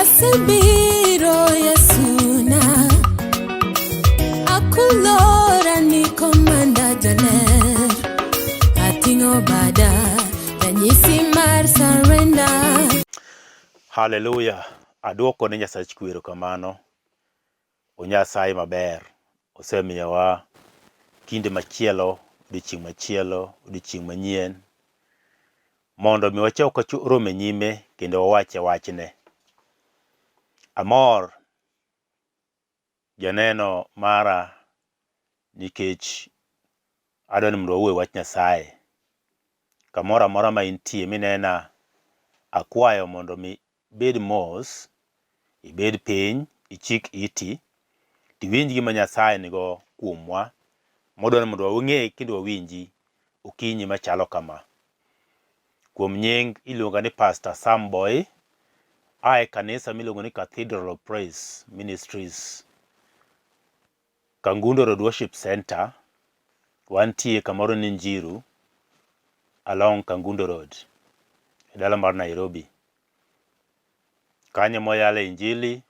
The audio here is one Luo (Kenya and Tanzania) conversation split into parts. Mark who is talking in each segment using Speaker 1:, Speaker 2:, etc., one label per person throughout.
Speaker 1: Asebiro Yesuna, akulora ni komanda jaler, ating'o bada ranyisi mar surrender.
Speaker 2: Haleluya! Aduoko ne Nyasach kwe erokamano. Onyasaye maber. Osemiyowa kinde machielo, odiechieng' machielo, odiechieng' manyien mondo mi wachak warom e nyime kendo wawache wachne. Amor janeno mara nikech adwa ni mondo wawuo e wach Nyasaye. Kamoro amora ma intie minena, akwayo mondo mi ibed mos, ibed piny, ichik iti, tiwinj gima Nyasaye nigo kuomwa, modwa ni mondo wang'e kendo wawinji okinyi machalo kama. Kuom nying iluonga ni Pastor Sam Boy, a e kanisa miluongo ni Cathedral of Praise Ministries, Kangundo Road Worship Center, wantie kamoro ni Njiru, along Kangundo Road, e dala mar Nairobi. Kanyo moyale injili,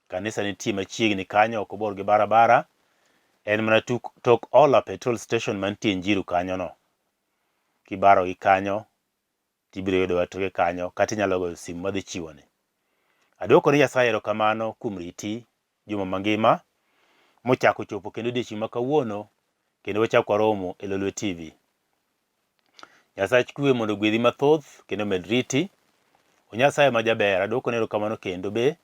Speaker 2: kanisa nitie machiegni kanyo ok obor gi barabara, en mana tuk, tok Ola petrol station mantie Njiru kanyono. Kibaro gi kanyo, tibiro yudowa toke kanyo, kata inyalo goyo simu madhi chiwoni. Adwoko ni Nyasaye erokamano kuom riti juma mangima mochako chopo kendo odiechieng' ma kawuono kendo wachako waromo e Lolwe TV. Nyasach kwe mondo ogwedhi mathoth kendo omed riti. O Nyasaye ma jaber, adwokoni erokamano kendo be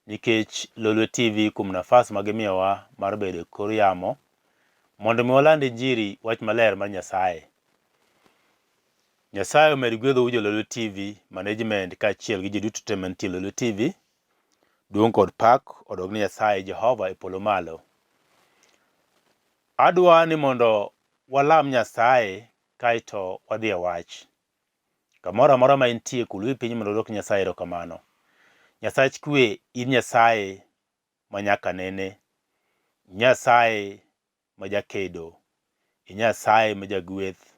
Speaker 2: nikech Lolwe TV kuom nafas ma gimiyowa mar bedo e kor yamo mondo mi waland injiri wach maler mar Nyasaye. Nyasaye omed gwedhou jo Lolwe TV management kaachiel gi ji duto te mantie e Lolwe TV. Duong' kod pak odog ne Nyasaye Jehova e polo malo. Adwa ni mondo walam Nyasaye kaeto wadhi e wach. Kamoro amora ma intie kul wi piny mondo odwok Nyasaye erokamano. Nyasach kwe in Nyasaye ma nyaka nene. Nyasaye ma jakedo. I Nyasaye ma jagweth.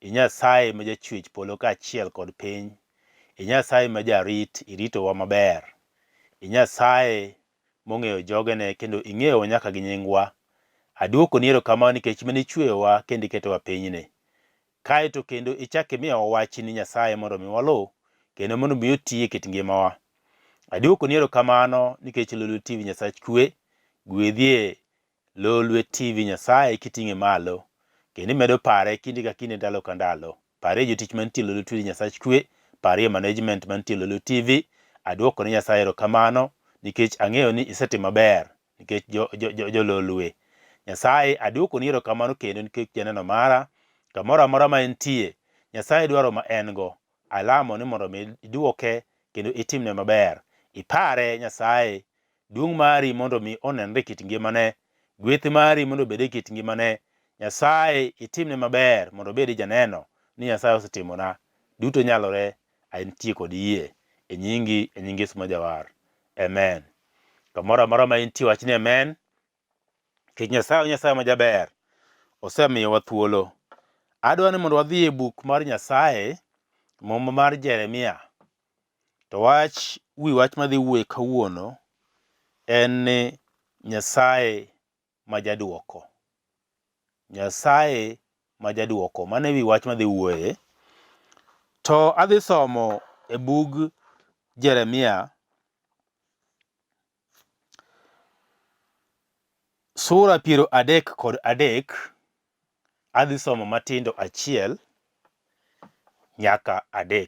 Speaker 2: I Nyasaye ma jachwech polo kaachiel kod piny. I Nyasaye ma jarit, iritowa maber. I Nyasaye mong'eyo jogene kendo ing'eyowa nyaka gi nyingwa. Aduokoni erokamano nikech mane ichweyowa kendo iketowa pinyni. Kaeto kendo ichak imiyowa wachni Nyasaye mondo mi waluw kendo mondo mi oti e kit ngimawa. Aduokoni erokamano nikech Lolwe TV Nyasach kwe, gwedhie Lolwe TV Nyasaye kiting'e malo kendo imedo pare kinde ka kinde ndalo ka ndalo. Parie jotich mantie Lolwe TV Nyasach kwe, parie management mantie Lolwe TV. Aduoko ne Nyasaye erokamano nikech ang'eyo ni isetimo maber nikech jo, jo, jo, jo Lolwe. Nyasaye aduokoni erokamano kendo nikech janeno mara kamoro amora ma entie, Nyasaye dwaro ma en go. Alamo ni mondo mi iduoke kendo itimne maber. Ipare Nyasaye, duong' mari mondo mi onenre e kit ngimane, gweth mari mondo obed e kit ngimane. Nyasaye itimne maber mondo obed janeno ni Nyasaye osetimona. Duto nyalore, antie kod yie e nyingi, e nying Yesu ma Jawar. Amen. Kamoro amora ma intie wach ni amen. Nikech Nyasaye Nyasaye ma jaber osemiyowa thuolo. Adwa ni mondo wadhi e buk mar Nyasaye, Muma mar Jeremia. To wach wi wach madhi wuoye kawuono en ni Nyasaye ma jaduoko. Nyasaye ma jaduoko. Mano e wi wach madhi wuoye. To adhi somo e bug Jeremia Sura 33, adhi somo matindo 1 nyaka 3.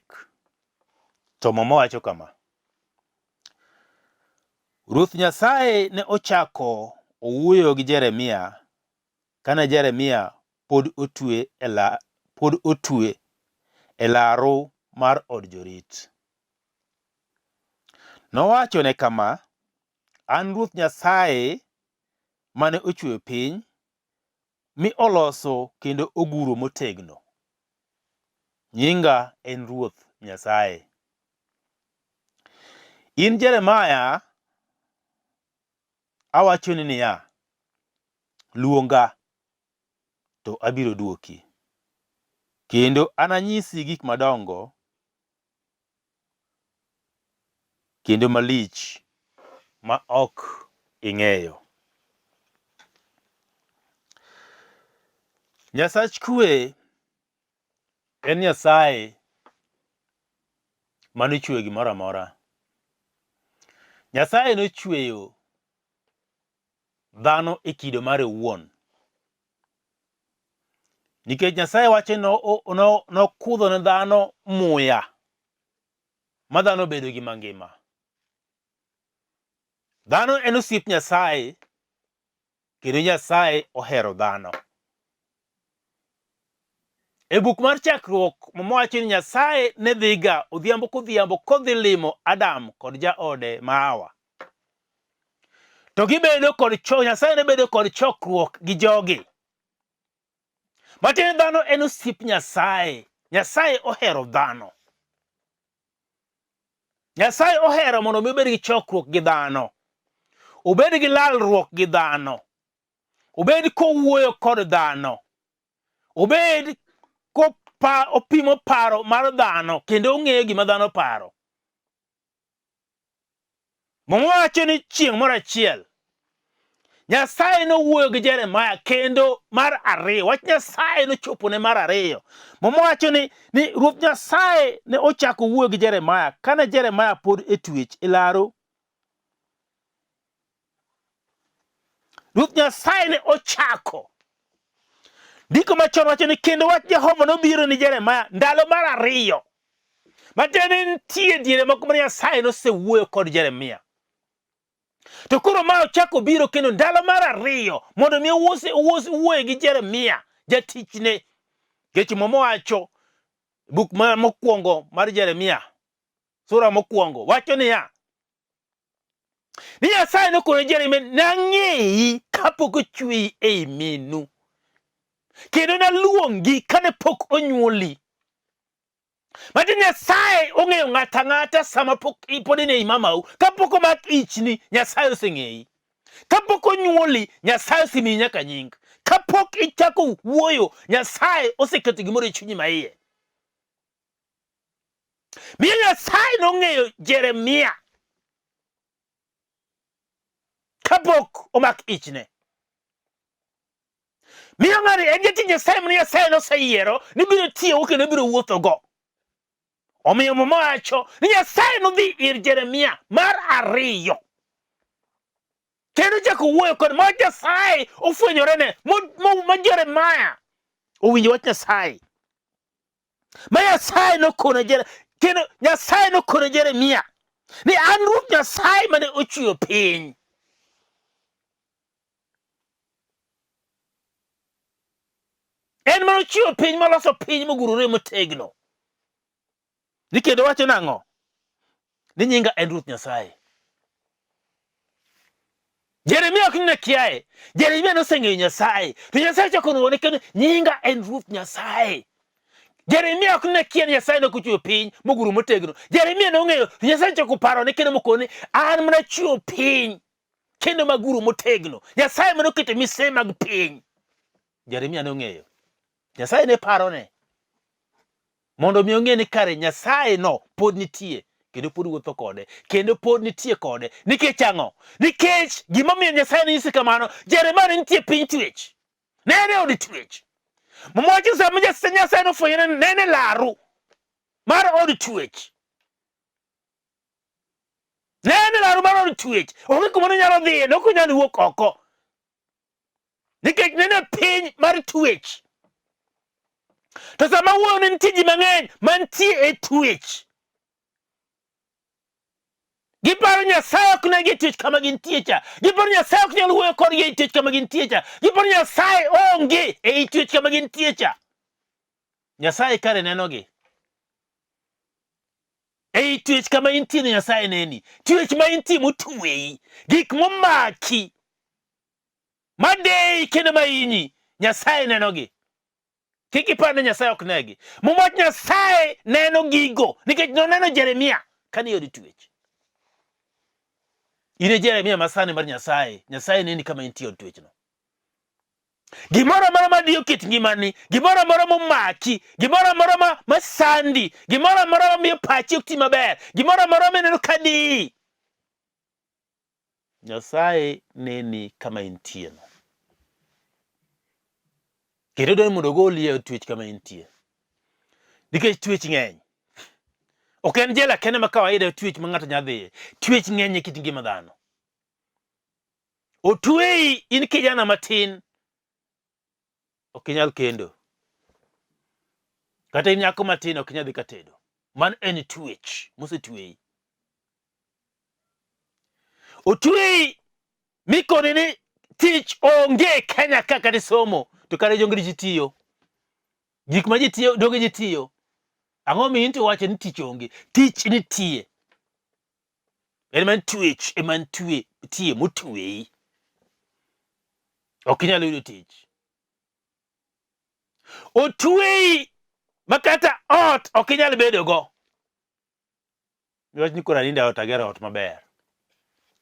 Speaker 2: To Muma wacho kama: Ruoth Nyasaye ne ochako owuoyo gi Jeremia kane Jeremia pod otwe e la, pod otwe e laru mar od jorit. Nowachone kama, An Ruoth Nyasaye mane ochweyo piny, mi oloso kendo oguro motegno. Nyinga en Ruoth Nyasaye. In Jeremia, awachoni niya, Luonga, to abiro dwoki, kendo ananyisi gik madongo kendo malich ma ok ing'eyo. Nyasach kwe en Nyasaye mane ochweyo gimoro amora. Nyasaye nochweyo dhano e kido mare owuon. Nikech Nyasaye wacho ni nokudho ne dhano muya ma dhano obedo gi mangima. Dhano en osiep Nyasaye kendo Nyasaye ohero dhano. E buk mar Chakruok, Muma wacho ni Nyasaye ne dhiga odhiambo kodhiambo kodhi limo Adam kod jaode ma Hawa. To gibedo kod cho, Nyasaye ne bedo kod chokruok gi jogi. Matiende dhano en osiep Nyasaye. Nyasaye ohero dhano. Nyasaye ohero mondo mi obed gi chokruok gi dhano, obed gi lalruok gi dhano, obed kowuoyo kod dhano, obed kopa, opimo paro mar dhano kendo ong'eyo gima dhano paro. Muma wacho ni chieng' moro achiel Nyasaye nowuoyo gi Jeremia kendo mar ariyo. Wach Nyasaye nochopone mar ariyo. Muma wacho ni Ruoth Nyasaye ne ochako wuoyo gi Jeremia kane Jeremia pod e twech e laro. Ruoth Nyasaye ne ochako. Ndiko machon wacho ni kendo wach Jehova nobiro ni Jeremia ndalo mar ariyo. Matiende ni nitie diere moko ma Nyasaye nosewuoyo kod Jeremia. To koro ma ochako biro kendo ndalo mar ariyo mondo mi owuoye gi Jeremia jatichne. Nikech Muma wacho buk mokwongo mar Jeremia sura mokwongo wacho niya ni Nyasaye nokono Jeremia nang'eyi kapok ochweyi ei minu kendo naluongi kane pok onyuoli. Mati Nyasaye ong'eyo ng'ato ang'ata sama pok pod in ei mamau, kapok omak ichni, Nyasaye oseng'eyi. Kapok onyuoli, Nyasaye osemiyi nyaka nying. Kapok ichako wuoyo, Nyasaye oseketo gimoro e chunyi maiye. Miyo Nyasaye nong'eyo Jeremia kapok omak ichne. Miyo ng'ani en jatich Nyasaye mane Nyasaye noseyiero ni biro tiyogo kendo biro wuothogo. Omiyo Muma wacho ni Nyasaye nodhi ir Jeremia mar ariyo kendo chako wuoyo kode ma Nyasaye ofwenyorene ma Jeremia owinjo wach Nyasaye ma Nyasaye nokono Jere kendo Nyasaye nokono Jeremia ni an Ruoth Nyasaye mane ochweyo piny. En mane ochiwo piny moloso piny mogurore motegno. Ni kendo wacho nang'o? Ni nyinga en Ruoth Nyasaye. Jeremia ok ne kiaye. Jeremia noseng'eyo Nyasaye. To Nyasaye chako nuone kendo nyinga en Ruoth Nyasaye. Jeremia ok ne kia ni Nyasaye ne ochiwo piny moguro motegno. Jeremia nong'eyo to Nyasaye chako parone kendo mokone an mana chiwo piny kendo maguro motegno. Nyasaye mane oketo mise mag piny. Jeremia nong'eyo. Nyasaye ne parone mondo mi ong'e ni kare Nyasaye no pod nitie kendo pod wuotho kode kendo pod nitie kode. Nikech ang'o? Nikech gimomiyo Nyasaye nonyise kamano, Jeremia ne nitie piny twech. Ne en e od twech. Muma wacho sama Nyasaye nofwenyone ne en e laru mar od twech. Ne en e laru mar od twech. Onge kuma nonyalo dhiye, ne ok onyal wuok oko. Nikech ne en e piny mar twech. To sama wuoyo ne nitie ji mang'eny mantie e twech. Giparo Nyasaye ok negi e twech kama gintie cha. Giparo Nyasaye ok nyal wuoyo kodgi e twech kama gintie cha. Giparo Nyasaye onge ei twech kama gintie cha. Nyasaye kare nenogi. Ei twech kama intie ni Nyasaye neni. Twech ma intie motweyi, gik momaki, madeyi kendo mahinyi, Nyasaye nenogi. Kik ipar ni Nyasaye ok negi. Muma wacho Nyasaye neno gigo nikech noneno Jeremia kane od twech. In e Jeremia masani mar Nyasaye, Nyasaye neni kama intie od twechno. Gimoro amora madiyo kit ngimani, gimoro amora momaki, gimoro amora ma sandi, gimoro amora mamiyo pachi ok ti maber, gimoro amora mineno ka diyi. Nyasaye neni kama intieno. Kendo dwaro mondo ogoli e twech kama intie. Nikech twech ng'eny. Ok en jela kende ma kawaida twech ma ng'ato nyalo dhiye. Twech ng'eny e kit ngima dhano. Otweyi in kijana matin ok inyal kendo. Kata in nyako matin ok inyal dhi ka tedo. Mano en twech mosetweyi. Otweyi mikoni ni tich onge Kenya ka kata somo to kare jonge ji tiyo. Gik ma ji tiyo donge ji tiyo. Ang'o mi into wacho ni tich onge? Tich nitie. En man twech ema nitie tie motweyi. Ok inyal yudo tich. Otweyi ma kata ot ok inyal bedogo. Niwach ni koro anindo e ot agero ot maber.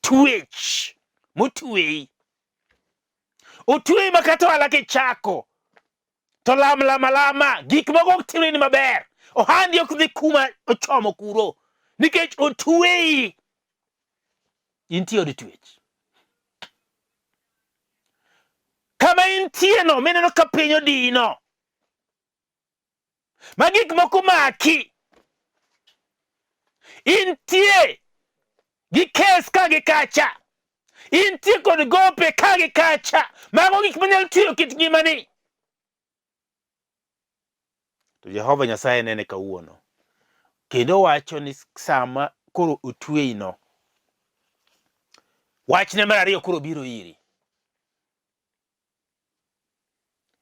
Speaker 2: Twech motweyi. Otweyi ma kata ohala kichako to lam lama lama gik moko ok timreni maber. Ohandi ok dhi kuma ochomo kuro nikech otweyi. Intie od twech. Kama intieno mineno ka piny odino ma gik moko maki intie gi kes ka gi kacha intie kod gope ka gi kacha mago gik manyalo tiyo kit ngimani to Jehova Nyasaye nene kawuono kendo wacho ni sama koro otweyino wachne mar ariyo koro biro iri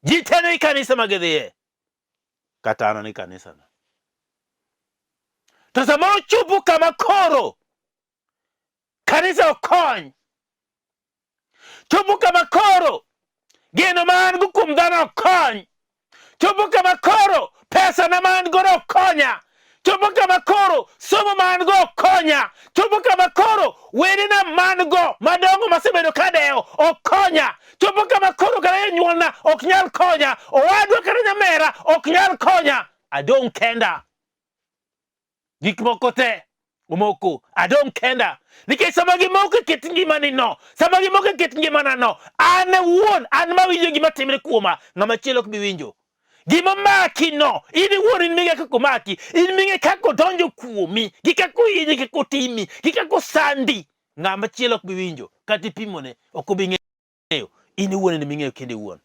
Speaker 2: Ji te ni kanisa ma gidhiye, kata an ni kanisano. To samoro chopo kama koro kanisa okony, chopo kama koro geno ma an go kuom dhano okony, chopo kama koro pesa na ma an godo okonya, chopo kama koro somo ma an go okonya, chopo kama koro wedena ma an go madongo masebedo kadewo okonya, chopo kama koro kata jonyuolna ok nyal konya, owadwa kata nyamera ok nyal konya, adong' kenda. Gik moko te omoko, adong' kenda. Nikech sama gimoko e kit ngimani no, sama gimoko e kit ngimana no, an awuon, an mawinjo gima timre kuoma, ng'ama chielo ok bi winjo. Gima maki no, in iwuon in ming'e kaka omaki, in ming'e kaka odonjo kuomi, gi kaka ohinyi, gi kaka otimi, gi kaka osandi. Ng'ama chielo ok bi winjo, kata ipimone, ok obi ng'eyo. In iwuon in ming'eyo kendi iwuon.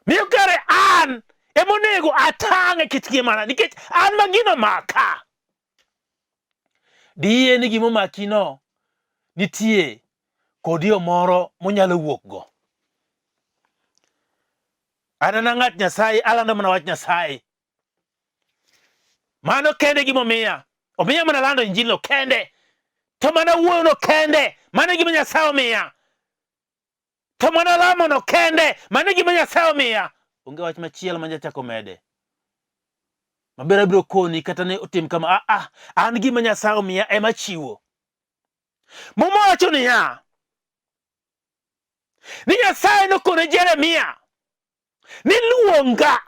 Speaker 2: Miyo kare an emonego atang' e kit ngimana nikech an ma gino maka. Diyie ni gima omakino nitie kod yo moro monyalo wuokgo. An ana ng'at Nyasaye, alando mana wach Nyasaye. Mano kende gima omiya. Omiya mana lando injilino kende. To mana wuoyono kende, mano e gima Nyasaye omiya. To mana lamono kende, mano e gima Nyasaye omiya. Onge wach machielo ma jachako mede. Maber abiro koni kata ne otim kama, ah, ah, an gima Nyasaye omiya ema chiwo. Muma wacho niya, ni Nyasaye nokone Jeremia ni luonga.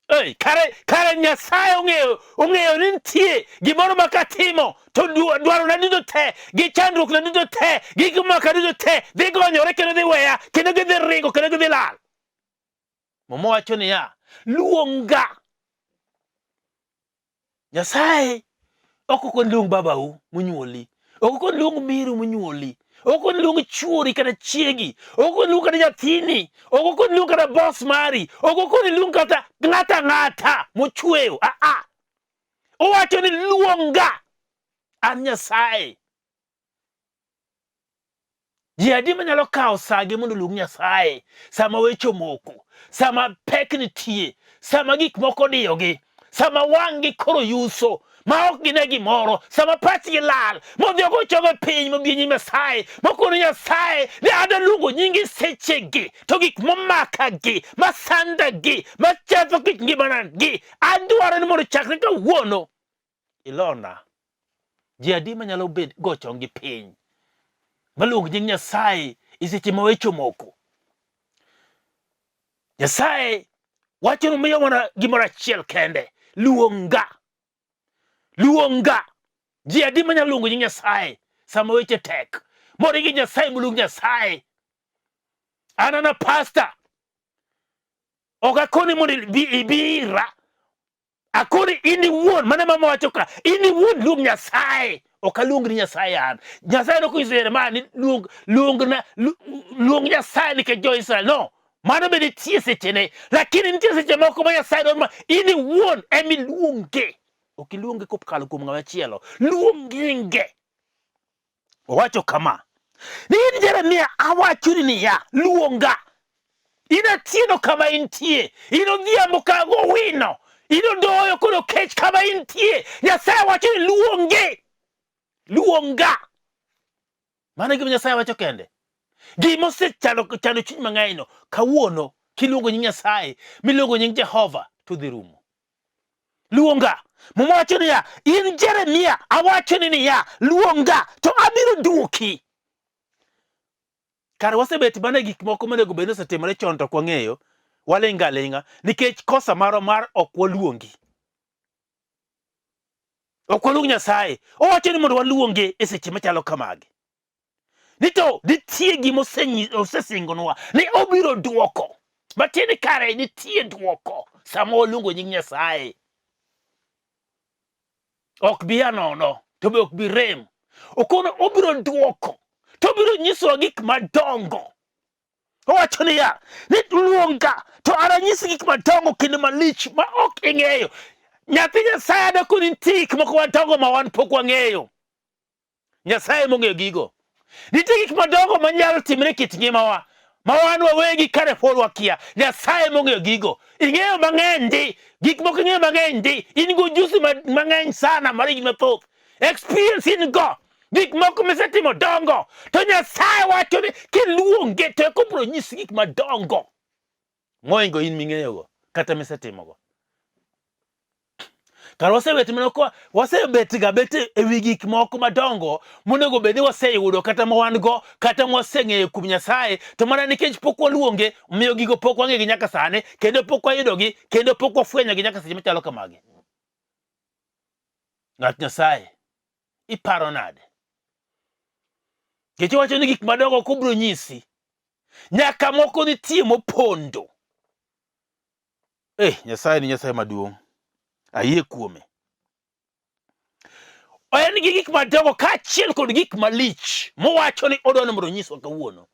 Speaker 2: Ei, kare, kare Nyasaye ong'eyo ong'eyo ni nitie gimoro ma katimo to dwarona duto te gi chandruokna duto te gi gimaka duto te dhi gonyore kendo dhi weya kendo gidhi ringo kendo gidhi lal. Muma wacho niya, luonga. Nyasaye ok okon luong babau monyuoli, ok okon luong miru monyuoli, ok okon luong chuori kata chiegi, ok okon luong kata nyathini, ok okon luong kata boss mari, ok okon luong kata ng'ata ng'ata mochweyo. Ah ah. Owacho ni luonga an Nyasaye. Ji adi manyalo kawo sagi mondo oluong Nyasaye sama weche omoko, sama pek nitie, sama gik moko odiyogi, sama wang'gi koro yuso ma ok gine gimoro, sama pachgi lal, modhi ogo chonge piny mobi e nyim Nyasaye, mokono Nyasaye ni adwa luongo nyingi sechegi, to gik momakagi, masandagi, machetho kit ngimana gi, adwaro ni mondo chakre kawuono ilona. Ji adi manyalo bed go chonggi piny maluong nying Nyasaye e seche ma weche omoko? Nyasaye wacho ni miyo mana gimoro achiel kende, luonga. Luonga. Ji adi manyalo luongo nying Nyasaye? sama weche tek. Mondo ing'e Nyasaye moluong Nyasaye. An ana pasta. Ok akoni mondo ibi ibi ira. Akoni in iwuon, mano ema wacho ka, in iwuon luong Nyasaye. Ok aluong ni Nyasaye an. Nyasaye nokonyiso Jeremia ni luong luong na luong Nyasaye nikech jo-Israel. No. Mano be nitie sechene. Lakini nitie seche moko ma Nyasaye dwaro ma in iwuon ema iluonge. Ok iluonge kokalo kuom ng'ama chielo. Luong nyinge. Owacho kama, ni in Jeremia awachoni niya, luonga. In atieno kama intie, in odhiambo ka gowino, in odoyo kod okech kama intie. Nyasaye wacho ni luonge, luonga. Mano e gima Nyasaye wacho kende. Gima osechando chando chuny mang'eny no, kawuono kiluongo nying Nyasaye, miluongo nying Jehova, to dhi rumo. Luonga. Muma wacho niya, in Jeremia, awachoni niya, luonga to abiro duoki. Kare wasebet mana e gik moko monego bed ni osetimore chon to ok wang'eyo, waling' aling'a nikech kosa marwa mar ok waluongi. Ok waluong Nyasaye. Owacho ni mondo waluonge e seche machalo kamagi. Ni to nitie gima osesingonwa ni obiro duoko. Matiende kare nitie duoko sama waluongo nying Nyasaye. Ok bi a nono to be ok bi rem. Okono obiro duoko to obiro nyisowa gik madongo. Owacho niya, ni luonga to ananyisi gik madongo kendo malich ma ok ing'eyo. Nyathi Nyasaye adako ni nitie gik moko madongo ma wan pok wang'eyo. Nyasaye mong'eyo gigo. Nitie gik madongo manyalo timre e kit ngimawa ma wan wawegi kare pod wakia. Nyasaye mong'eyo gigo. Ing'eyo mang'eny ndi, gik moko ing'eyo mang'eny ndi, in gi ujuzi mang'eny sana mar higni mathoth. Experience in go. Gik moko misetimo dongo. To Nyasaye wacho ni kiluonge to eka obiro nyisi gik madongo mohingo in ming'eyogo kata misetimogo. Kar wasebet mana kwa wasebet ga bet e wi gik moko madongo monego bed ni waseyudo kata ma wan go kata ma waseng'eyo kuom Nyasaye to mana nikech pok waluonge omiyo gigo pok wang'egi nyaka sani kendo pok wayudogi kendo pok wafwenyogi nyaka seche machalo kamagi. Ng'at Nyasaye iparo nade? Nikech iwacho ni gik madongo ok obiro nyisi, nyaka moko nitie mopondo. Eh, Nyasaye ni Nyasaye maduong'. Ayie kuome. En gi gik madongo kaachiel kod gik malich mowacho ni odwa ni mondo onyiswa kawuono.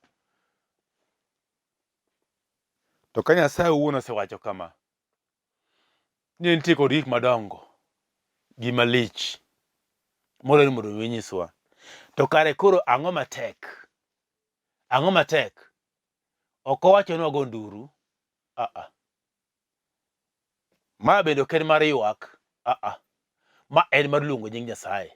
Speaker 2: To ka Nyasaye owuon osewacho kama, ni entie kod gik madongo gi malich modwa ni mondo onyiswa, to kare koro ang'o matek? Ang'o matek? Ok owacho ni wago nduru. Ah-ah. Ma bende ok en mar ywak. Ah-ah. Ma en mar luongo nying Nyasaye.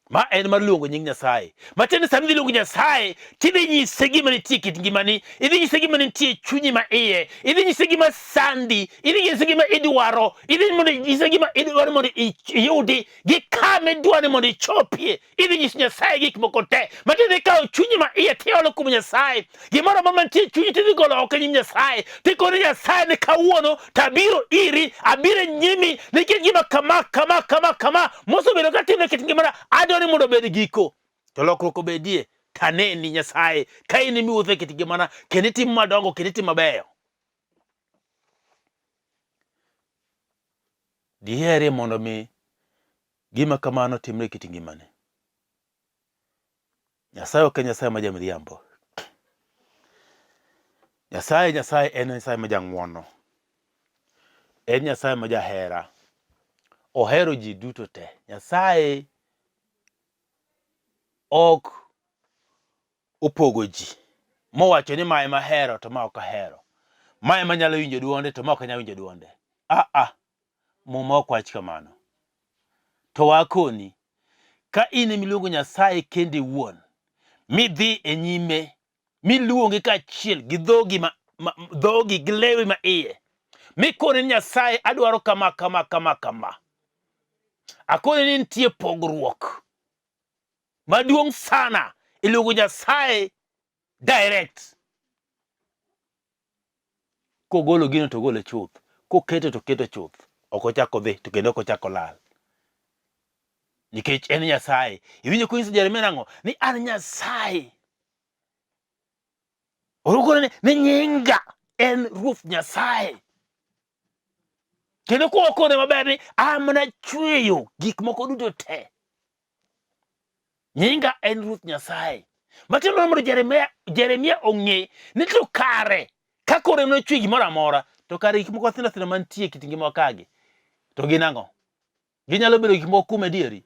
Speaker 2: Ma en mar luongo nying Nyasaye. Matiende ni sama idhi luongo Nyasaye, tidhi nyise gima nitie e kit ngimani, idhi nyise gima nitie e chunyi ma iye, idhi nyise gima sandi, idhi nyise gima idwaro, idhi mondo nyise gima idwaro mondo iyudi, gi kama idwaro ni mondo ichopie. Idhi nyiso Nyasaye gik moko te. Matiende ni ikawo chunyi ma iye tiolo kuom Nyasaye. Gimoro amora mantie e chunyi tidhi golo oko e nyim Nyasaye. Tikoni Nyasaye ni kawuono to abiro iri, abiro e nyimi nikech gima kama kama kama kama mosebedo ka timre e kit ngimana adwaro ni mondo obed giko. To lokruok obedie taneni Nyasaye ka in emiwuotho e kit ngimana kendo itimo madongo kendo itimo mabeyo. Diherie mondo mi gima kamano timre e kit ngimani? Nyasaye ok en Nyasaye ma jamiriambo. Nyasaye Nyasaye en Nyasaye ma jang'wono. En Nyasaye ma jahera. Ohero ji duto te. Nyasaye ok opogo ji mowacho ni ma ema ahero to ma ok ahero. Ma ema anyalo winjo dwonde to ma ok anyal winjo dwonde. Ah ah. Muma ok wach kamano. To wakoni, ka in ema iluongo Nyasaye kendi iwuon, midhi e nyime, miluonge kaachiel gi dhogi ma, ma, dhogi gi lewi ma iye, mikone ni Nyasaye adwaro kama kama kama kama. Akoni ni nitie pogruok maduong' sana iluongo Nyasaye direct. Kogolo gino to ogole chuth, koketo to oketo chuth, ok ochak odhi to kendo ok ochak olal. Nikech en Nyasaye. Iwinjo konyiso Jeremia nang'o? Ni an Nyasaye. Orukore ni, ni nyinga en Ruoth Nyasaye. Kendo kwa okone maber ni an mana chweyo gik moko duto te. Nyinga en Ruoth Nyasaye. Matiende ni mondo Jeremia, Jeremia ong'e ni to kare ka koro en ochwe gimoro amora to kare gik moko thindo thindo mantie e kit ngimawa kagi to gin ang'o? Ginyalo bedo gik moko kuom adieri.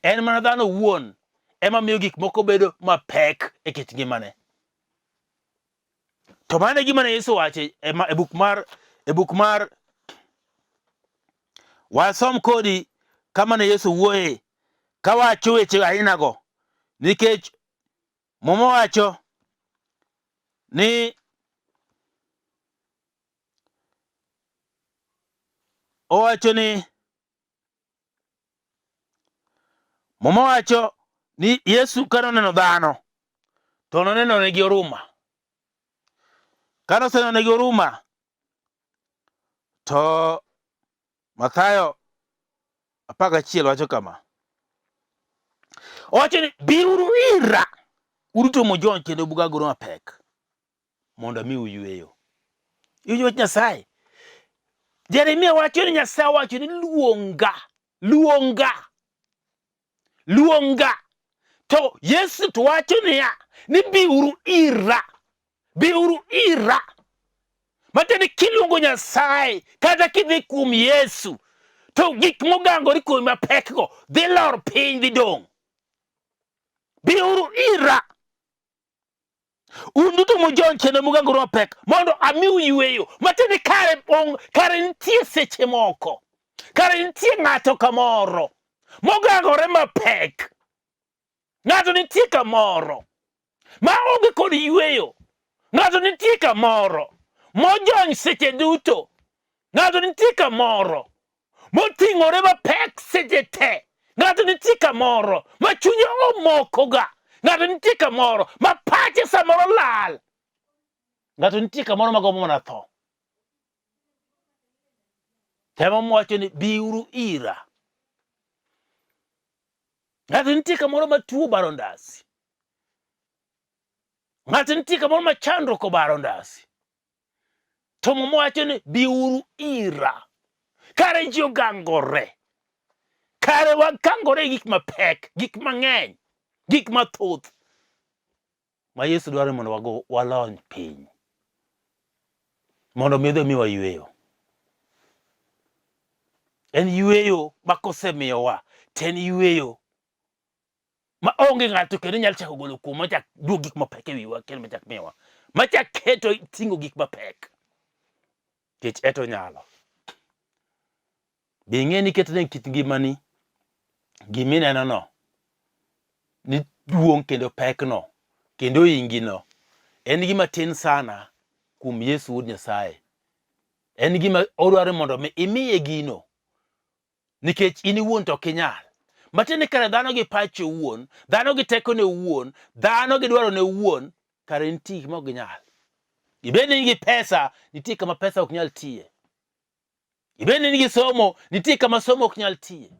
Speaker 2: En mana dhano owuon ema miyo gik moko bedo mapek e kit ngimane. To mano e gima ne Yesu owacho e, e buk mar e buk mar wasom kodi kama ne Yesu wuoye kawacho weche ainago nikech Muma wacho ni owacho ni Muma wacho ni Yesu ka noneno dhano to noneno negi oruma. Ka noseneno negi oruma to Mathayo 11 wacho kama. Owacho ni biuru ira uduto mujony kendo bugaguru mapek mondo amiu yueyo. Iwinjo wach Nyasaye? Jeremia wacho ni Nyasaye wacho ni luonga, luonga, luonga. To Yesu to wacho niya ni biuru ira, biuru ira. Matiende ni kiluongo Nyasaye kata kidhi kuom Yesu to gik mogangore kuomi mapekgo dhi lor piny dhi dong'. Biuru ira. Un duto mujony kendo mugangore mapek mondo amiu yueyo. Matiende ni kare ong, kare nitie seche moko, kare nitie ng'ato kamoro mogangore mapek. Ng'ato nitie kamoro ma onge kod yueyo. Ng'ato nitie kamoro mojony seche duto. Ng'ato nitie kamoro moting'ore mapek seche te. Ng'ato nitie kamoro ma chunye omokoga. Ng'ato nitie kamoro ma pache samoro lal. Ng'ato nitie kamoro ma gombo mana tho. Temo mwacho ni biuru ira. Ng'ato nitie kamoro ma tuo obaro ndasi. Ng'ato nitie kamoro ma chandruok obaro ndasi. To Muma wacho ni biuru ira. Kare ji ogangore. Kare wagangore e gik mapek, gik mang'eny, gik mathoth ma Yesu dwaro ni mondo wago walony piny. Mondo mi odhi omiwa yueyo. En yueyo ma kosemiyowa to en yueyo ma onge ng'ato kendo nyalo chako golo kuom machak duog gik mapek e wiwa kendo machak miyowa machak keto ting'o gik mapek nikech eto nyalo be ing'e ni ketne kit ngimani gimineno no ni duong' kendo pekno kendo ingino en gima tin sana kuom Yesu wuod Nyasaye en gima odwaro mondo mi imiye gino nikech in iwuon to ok inyal. Matiende ni kare dhano gi pache owuon, dhano gi tekone owuon, dhano gi dwarone owuon, kare nitie gik ma ok ginyal. Ibed ni in gi pesa, nitie kama pesa ok nyal tiye. Ibed ni in gi somo, nitie kama somo ok nyal tiye.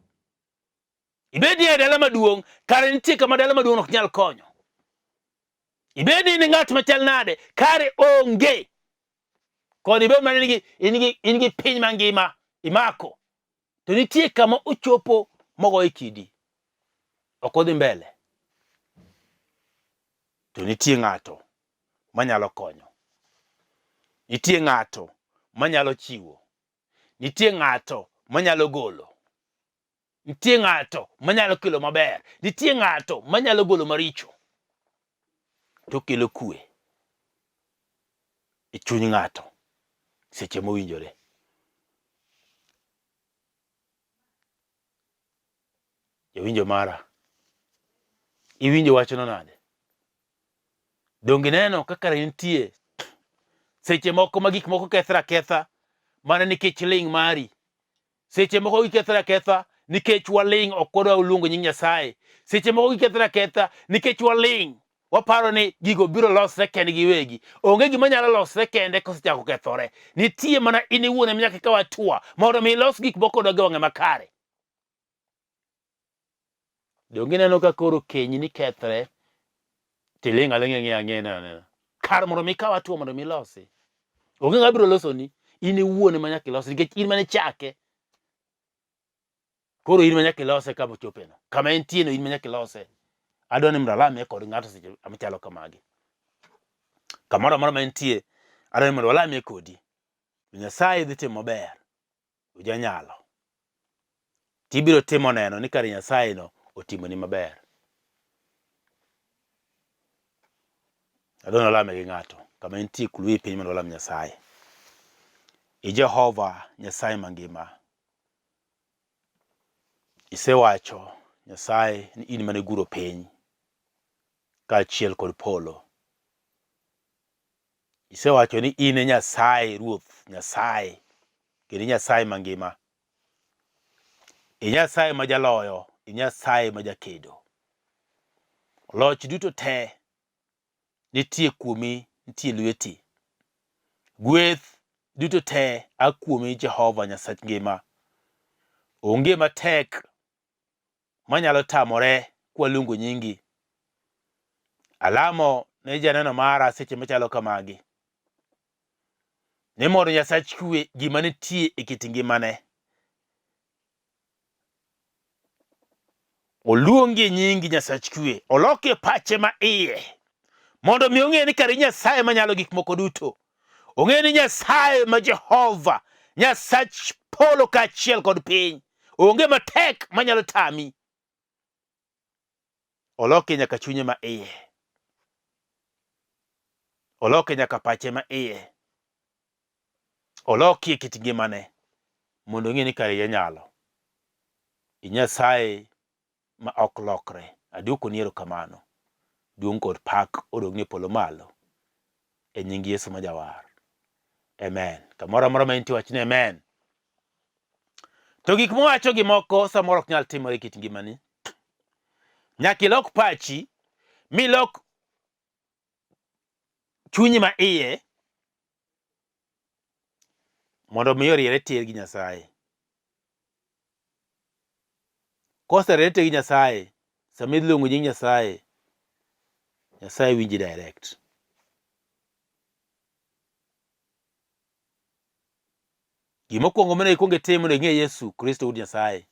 Speaker 2: Ibed ni e dala maduong', kare nitie kama dala maduong' ok nyal konyo. Ibed ni in ng'at machal nade, kare onge. Kod ibed mana in gi, in gi, in gi piny mangima imako. To nitie kama ochopo mogoye kidi. Ok odhi mbele. To nitie ng'ato manyalo konyo. Nitie ng'ato manyalo chiwo. Nitie ng'ato manyalo golo. Nitie ng'ato manyalo kelo maber. Nitie ng'ato manyalo golo maricho. To kelo kwe e chuny ng'ato seche mowinjore. Jawinjo mara, iwinjo wachno nade? Donge ineno kaka nitie seche moko ma gik moko kethre aketha mana nikech ling' mari. Seche moko gikethre aketha nikech waling' ok wadwa luongo nying Nyasaye. Seche moko gikethre aketha nikech waling' waparo ni gigo biro losre kendgi giwegi. Onge gima nyalo losre kende kosechako kethore. Nitie mana in iwuon ema nyaka ikaw hatua mondo mi ilos gik moko odog e wang'e makare. Donge ineno ka koro kenyni kethre tiling' aling'a ing'iyo ang'iya ineno anena. Kar mondo mi ikaw hatua mondo mi ilosi. Onge ng'ama biro losoni, in iwuon ema nyaka ilosi nikech in mane ichake. Koro in ma nyaka ilose kama ochopeno. Kama entieno in ma nyaka ilose. Adwa ni mondo alamie kod ng'ato seche machalo kamagi. Kamoro amora ma entie, adwa ni mondo walamie kodi. Nyasaye dhi timo maber. Ujanyalo. Tibiro timo neno ni kare Nyasaye no otimoni maber. Adwa ni walame gi ng'ato. Kama entie kul wiyi piny mondo walam Nyasaye. I Jehova Nyasaye mangima. Isewacho Nyasaye ni in mane iguro piny kaachiel kod polo. Isewacho ni in e Nyasaye Ruoth Nyasaye kendo Nyasaye mangima. I Nyasaye ma jaloyo, i Nyasaye ma jakedo. Loch duto te nitie kuomi, nitie lweti. Gweth duto te a kuomi Jehova Nyasach ngima. Onge matek manyalo tamore kwaluongo nyingi. Alamo ne janeno mara seche machalo kamagi. Ni mondo Nyasach kwe gima nitie e kit ngimane Oluongi e nyingi Nyasach kwe, olokie pache ma iye mondo mi ong'e ni kare Nyasaye manyalo gik moko duto. Ong'e ni Nyasaye ma Jehova, Nyasach polo kaachiel kod piny, onge matek manyalo tami. Oloke nyaka chunye ma iye, oloke nyaka pache ma iye, olokie kit ngimane mondo ong'e ni kare inyalo. I Nyasaye ma ok lokre. Aduokoni erokamano. Duong' kod pak odogni e polo malo. E nying Yesu ma Jawar. Amen. Kamoro amora ma intie wach ni amen. To gik mowacho gi moko samoro ok nyal timore e kit ngimani. Nyaka ilok pachi milok chunyi ma iye mondo mi oriere tir gi Nyasaye. Koseriere tir gi Nyasaye, sama iluongo nying Nyasaye, Nyasaye winji direct. Gimokwongo monego ikwong itim mondo ing'e Yesu Kristo Wuod Nyasaye,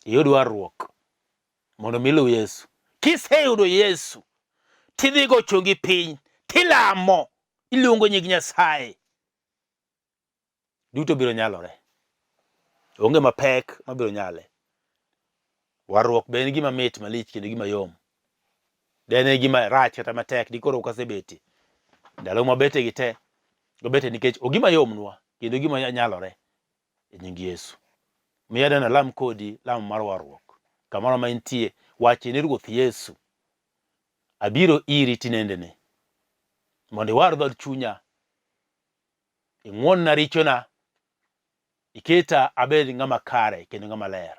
Speaker 2: iyud warruok mondo mi iluw Yesu. Kiseyudo Yesu, tidhi go chongi piny, tilamo, iluongo nying Nyasaye. Duto biro nyalore. Onge mapek mabiro nyale. Warruok be en gima mit malich kendo gima yom. De en gima rach kata matek dikoro ok asebetie. Ndalo mwabete gi te, wabete nikech ogima yomnwa kendo gima nyalore e nying Yesu. Miya neno alam kodi lamo mar warruok. Kamoro ma intie, wachi ni Ruoth Yesu, abiro iri tinendeni mondo iwar dhood chunya, ing'won-na richona, iketa abed ng'ama kare kendo ng'ama ler.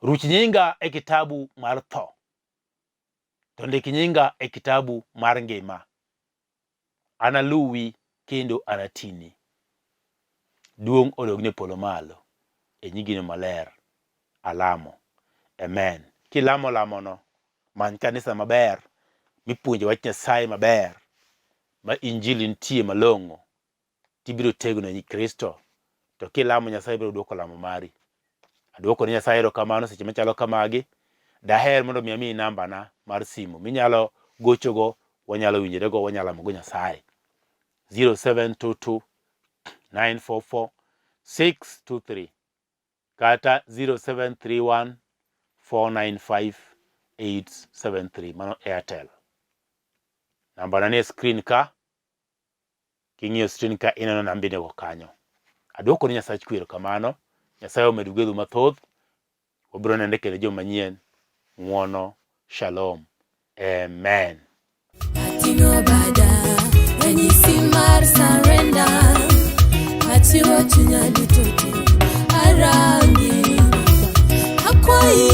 Speaker 2: Ruch nyinga e kitabu mar tho, to ndik nyinga e kitabu mar ngima. Analuwi kendo anatini. Duong' odogne polo malo e nyingino maler. Alamo. Amen. Kilamo lamono, many kanisa maber mipuonje wach Nyasaye maber ma injili nitie malong'o tibiro tegno e Kristo. To kilamo Nyasaye biro dwoko lamo mari. Adwoko ne Nyasaye erokamano seche machalo kamagi. Daher mondo mi amiyi nambana mar simu minyalo gochogo, wanyalo winjorego, wanyalo lamogo Nyasaye. 0722 944 623 kata 0731 495 873 mano Airtel. Nambana nie screen ka. King'iyo screen ka ineno nambinego kanyo. Adwoko ni Nyasach kwe erokamano. Nyasaye omedu gwedhu mathoth. Wabiro nende kendo juma manyien. Ng'wono. Shalom. Amen.
Speaker 1: Ating'o bada, ranyisi mar surrender. Achiwo chunya duto te, arangi. Akwayi.